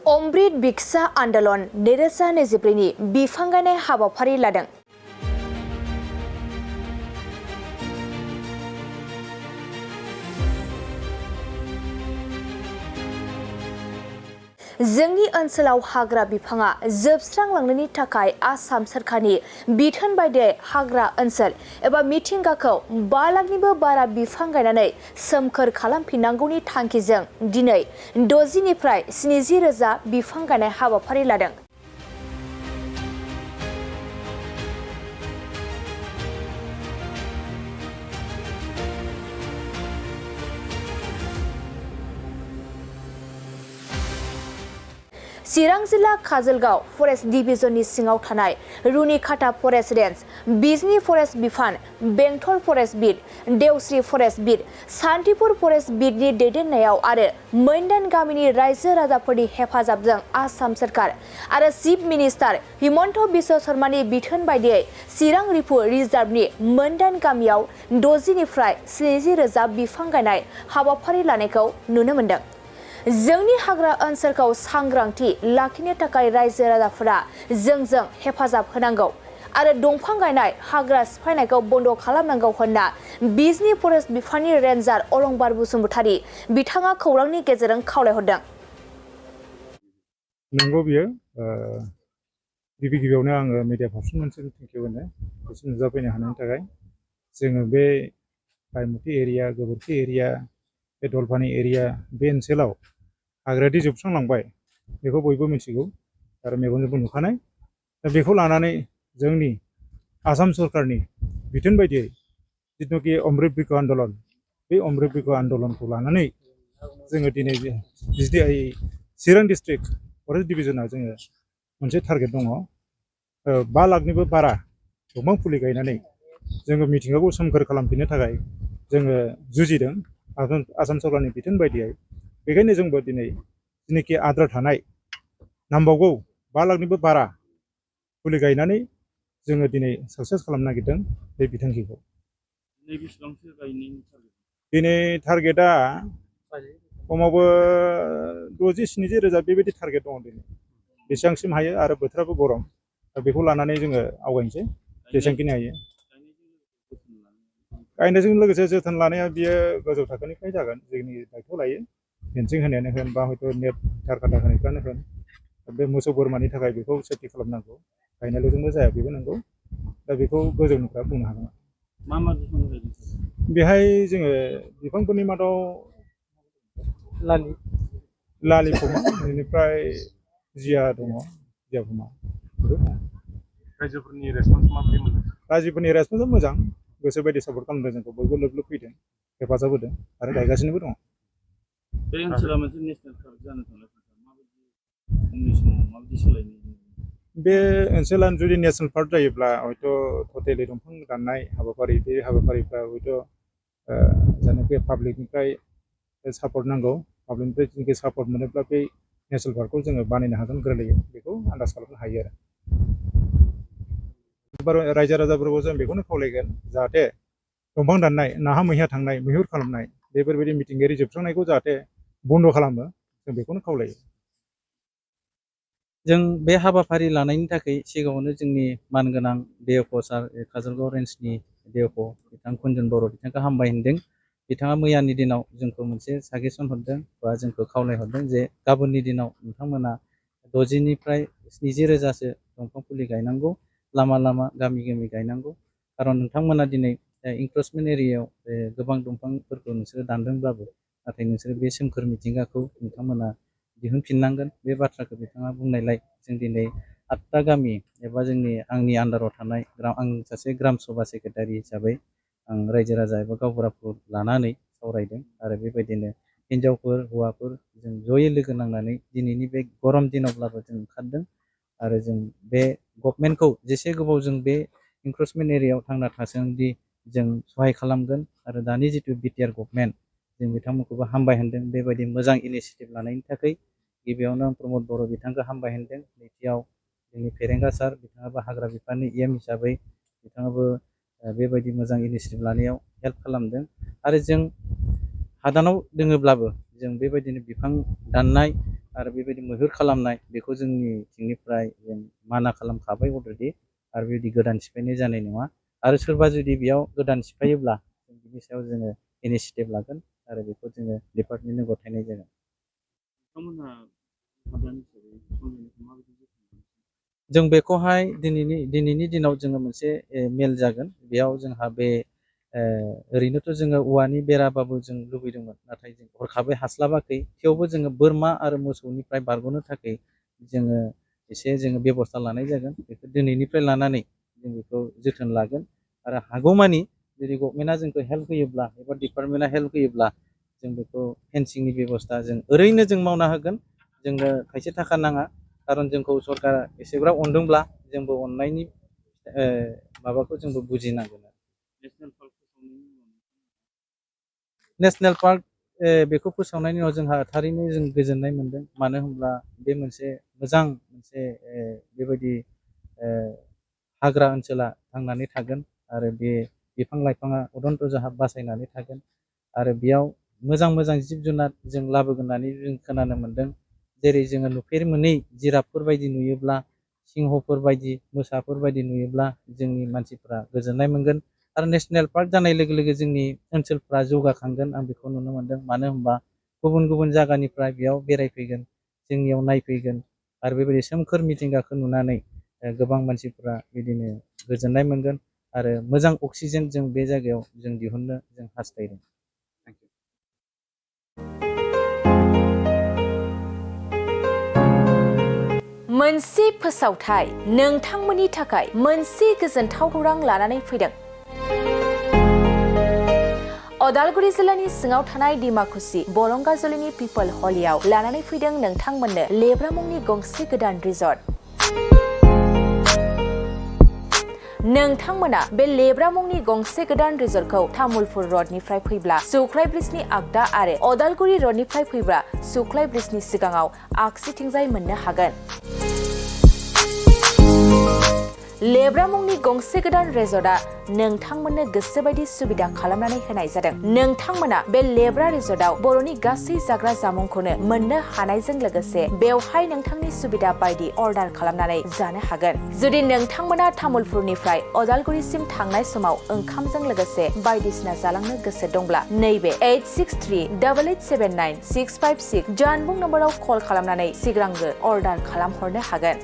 अमृत भिक्षा आन्दोलन 2024नि बिफां गायनाय हाबाफारि लादों। जोंनि ओनसोलाव हाग्रा बिफाङा जोबस्रांलांनायनि थाखाय आसाम सरकारनि बिथोन बायदियै हाग्रा ओनसोल एबा मिथिंगाखौ 5 लाखनिबो बारा बिफां गायनानै सोमखोर खालामफिननांगौनि थांखिजों दिनै 60 निफ्राय 70 रोजा बिफां गायनाय हाबाफारि लादों। चिरां जिल्ला काजलगाव फरेस्ट डिभिजननि सिङाव थानाय Runikhata forest range, Bijni forest बिफान, Bengtal forest beat, Deosri forest beat, Santipur forest बिटनि दैदेननायाव आरो मोनदान गामिनि रायजो राजाफोरनि हेफाजाबजों आसाम सरकार आरो चिफ मिनिस्टार हिमन्त बिश्व शर्मानि बिथोन बायदियै चिरां रिफु रिजार्भनि मोनदान गामियाव 60 निफ्राय 70 रोजा बिफां गायनाय हाबाफारि लानायखौ नुनो मोन्दों। जोंनि हाग्रा ओनसोलखौ सांग्रांथि लाखिनो थाखाय रायजो राजाफोरा जोंजों हेफाजाब होनांगौ आरो दंफां गायनाय हाग्रा सिफायनायखौ बन्द खालामनांगौ होनना बिजनी फरेस्ट बिफाननि रेन्जार अलंबार बसुमतारी बिथाङा खौरांनि गेजेरजों खावलायहरदों। नंगौ बियो गिबियावनो आङो मिडिया पार्सनफोरनो थेंक इउ होनो बिसोर नुजाफैनो हानायनि थाखाय। जोङो बे बायमुथि एरिया, गोबोरखि एरिया, बे दलपानि एरिया, बे ओनसोलाव हाग्रायादि जोबस्रांलांबाय बेखौ बयबो मिथिगौ आरो मेगनजोंबो नुखानाय। दा बेखौ लानानै जोंनि आसाम सरकारनि बिथोन बायदियै जिथुनाखि अमृत भिक्षा आन्दलन, बे अमृत भिक्षा आन्दलनखौ लानानै जोङो दिनै चिरां डिस्ट्रिक्ट फरेस्ट डिभिजनाव जोङो मोनसे टारगेट दङ। 5 लाखनिबो बारा दंफां फुलि गायनानै जोङो मिथिंगाखौ सोमखोर खालामफिननो थाखाय जोङो जुजिदों आसाम सरकारनि बिथोन बायदियै। बेखायनो जोंबो दिनै जेनाखि आद्रा थानाय नांबावगौ 5 लाखनिबो बारा फुलि गायनानै जोङो दिनै साक्सेस खालामनो नागिरदों बे बिथांखिखौ। दिनै टारगेटआ खमावबो 60-70 रोजा बेबायदि टारगेट दङ दिनै। बेसेबांसिम हायो आरो बोथोराबो गरम, बेखौ लानानै जोङो आवगायनोसै जेसेबांखिनि हायो। गायनायजों लोगोसे जोथोन लानाया बियो गोजौ थाखोनिफ्राय जागोन, जोंनि दायथ' लायो। फेन्सिं होनायानो होन बा हयथ' नेट थारकाथा होनायफ्रानो होन, बे मोसौ बोरमानि थाखाय बेखौ सेफटि खालामनांगौ। गायनायल'जोंबो जाया बेबो नंगौ। दा बेखौ गोजौनिफ्रा बुंनो हागोन। मा बिफां गायदों बेहाय जोङो बिफांफोरनि मादाव लालि फमा, बेनिफ्राय जिया दङ, जिया फमा। रायजोफोरनि रेसपन्स माबायदि मोनो? रायजोफोरनि रेसपन्सआ मोजां, गोसोबायदि सापर्ट खालामदों जोंखौ, बयबो लोब लोब फैदों, हेफाजाब होदों आरो गायगासिनोबो दङ। बे ओनसोला मोनसे नेसनेल पार्क जानो थांनायखौ माबायदि उननि समाव माबायदि सोलायनो? बे ओनसोला जुदि नेसनेल पार्क जायोब्ला हयथ' टटेलि दंफां दाननाय हाबाफारि, बे हाबाफारिफ्रा हयथ' जायनाखि पाब्लिकनिफ्राय सापर्ट नांगौ, पाब्लिकनिफ्राय जेनाखि सापर्ट मोनोब्ला बे नेसनेल पार्कखौ जोङो बानायनो हागोन गोरलैयै, बेखौ आन्दाज खालामनो हायो आरो। रायजो राजाफोरखौ जों बेखौनो खावलायगोन जाहाथे दंफां दाननाय, नाहा मैहा थांनाय, मैहुर खालामनाय, बेफोरबायदि मिथिंगायारि जोबस्रांनायखौ जाहाथे बन्द खालामो, जों बेखौनो खावलायो। जों बे हाबाफारि लानायनि थाखाय सिगाङावनो जोंनि मानगोनां डिएफअ सार, काजलगाव रेन्जनि डिएफअ बिथां कुन्जन बर' बिथांखौ हामबाय होनदों। बिथाङा मैयानि दिनाव जोंखौ मोनसे साजेसन हरदों बा जोंखौ खावलायहरदों जे गाबोननि दिनाव नोंथांमोना 60 निफ्राय 70 रोजासो दंफां फुलि गायनांगौ, लामा लामा गामि गामि गायनांगौ। खारन नोंथांमोना दिनै इंक्रचमेन्ट एरियायाव गोबां दंफांफोरखौ नोंसोरो दानदोंब्लाबो, नाथाय नोंसोरो बे सोमखोर मिथिंगाखौ नोंथांमोना दिहुनफिननांगोन। बे बाथ्राखौ बिथाङा बुंनायलाय जों दिनै 8टा गामि एबा आंनि आन्दाराव थानाय, आं सासे ग्राम सभा सेक्रेटारि हिसाबै आं रायजो राजा एबा गावबुराखौ लानानै सावरायदों आरो बेबायदिनो हिन्जावफोर हौवाफोर जों जयै लोगो नांनानै दिनैनि बे गरम दिनावब्लाबो जों ओंखारदों आरो जों बे गभर्नमेन्टखौ जेसे गोबाव जों बे इंक्रचमेन्ट एरियायाव थांना थासान्दि जों सहाय खालामगोन आरो दानि जिथु बिटिआर गभर्नमेन्ट, जों बिथांमोनखौबो हामबाय होनदों बेबायदि मोजां इनिसियेटिभ लानायनि थाखाय। गिबियावनो आं प्रमद बर' बिथांखौ हामबाय होनदों। नैथियाव जोंनि फेरेंगा सार, बिथाङाबो हाग्रा बिफाननि EM हिसाबै बिथाङाबो बेबायदि मोजां इनिसियेटिभ लानायाव हेल्प खालामदों। आरो जों हादानाव दोङोब्लाबो जों बेबायदिनो बिफां दाननाय आरो बेबायदि मैहुर खालामनाय बेखौ जोंनिथिंनिफ्राय जों माना खालामखाबाय अलरेडि आरो बेबायदि गोदान सिफायनाय जानाय नङा आरो सोरबा जुदि बेयाव गोदान सिफायोब्ला बिनि सायाव जोङो इनिसियेटिभ लागोन आरो बेखौ जोङो डिपार्टमेन्टनो गथायनाय जागोन। जों बेखौहाय दिनैनि दिनाव जोङो मोनसे मेल जागोन बेयाव जोंहा बे ओरैनोथ' जोङो औवानि बेराबाबो जों लुबैदोंमोन नाथाय जों हरखाबै हास्लाबाखै थेवबो जोङो बोरमा आरो मोसौनिफ्राय बारग'नो थाखाय जोङो जोङो बेब'स्था लानाय जागोन बेखौ दिनैनिफ्राय लानानै जों बेखौ जोथोन लागोन आरो हागौमानि जुदि गभर्नमेन्टआ जोंखौ हेल्प होयोब्ला एबा डिपार्टमेन्टआ हेल्प होयोब्ला जों बेखौ फेन्सिंनि बेब'स्था जों ओरैनो जों मावना होगोन जोंनो खायसे थाखा नाङा खारन जोंखौ सरकारा एसेग्राब अनदोंब्ला जोंबो अननायनि माबाखौ जोंबो बुजिनांगोन। नेसनेल पार्क बेखौ फोसावनायनि उनाव जोंहा थारैनो जों गोजोननाय मोनदों मानो होनब्ला बे मोनसे मोजां मोनसे बेबायदि हाग्रा ओनसोला थांनानै थागोन आरो बे बिफां लाइफाङा उदन्त जाहा बासायनानै थागोन आरो बेयाव मोजां जिब जुनार जों लाबोगोन होननानै जों खोनानो मोनदों जेरै जोङो नुफेर मोनै जिराफफोर बायदि नुयोब्ला सिंहफोर बायदि मोसाफोर बायदि नुयोब्ला जोंनि मानसिफ्रा गोजोननाय मोनगोन आरो नेसनेल पार्क जानाय लोगो लोगो जोंनि ओनसोलफ्रा जौगाखांगोन आं बेखौ नुनो मोनदों मानो होनबा गुबुन जायगानिफ्राय बेयाव बेरायफैगोन जोंनियाव नायफैगोन आरो बेबायदि सोमखोर मिथिंगाखौ नुनानै गोबां मानसिफ्रा बिदिनो गोजोननाय मोनगोन आरो मोजां अक्सिजेन जों बे जायगायाव जों दिहुननो जों हास्थायदों। मोनसे फोसावथाय नोंथांमोननि थाखाय मोनसे गोजोनथाव खौरां लानानै फैदों। अदालगुरि जिल्लानि सिङाव थानाय डिमाकुसि बरंगाजुलिनि पिपल हलियाव लानानै फैदों नोंथांमोननो लेब्रा मुंनि गंसे गोदान रिजर्ट। नोंथांमोना बे लेब्रा मुंनि गंसे गोदान रिजर्टखौ तामुलपुर रडनिफ्राय फैब्ला सुख्लाय ब्रिजनि आगदा आरो अदालगुरि रडनिफ्राय फैब्ला सुख्लाय ब्रिजनि सिगाङाव आगसिथिंजाय मोननो हागोन। लेब्रा मुंनि गंसे गोदान रिजर्टआ नोंथांमोननो गोसोबायदि सुबिदा खालामनानै होनाय जादों। नोंथांमोना बे लेब्रा रिजर्टआव बर'नि गासै जाग्रा जामुंखौनो मोननो हानायजों लोगोसे बेवहाय नोंथांनि सुबिदा बायदि अर्डार खालामनानै जानो हागोन। जुदि नोंथांमोना तामुलपुरनिफ्राय अदालगुरिसिम थांनाय समाव ओंखामजों लोगोसे बायदिसिना जालांनो गोसो दंब्ला नैबे 8638879656 जानबुं नम्बराव कल खालामनानै सिगांग्रो अर्डार खालामहरनो हागोन।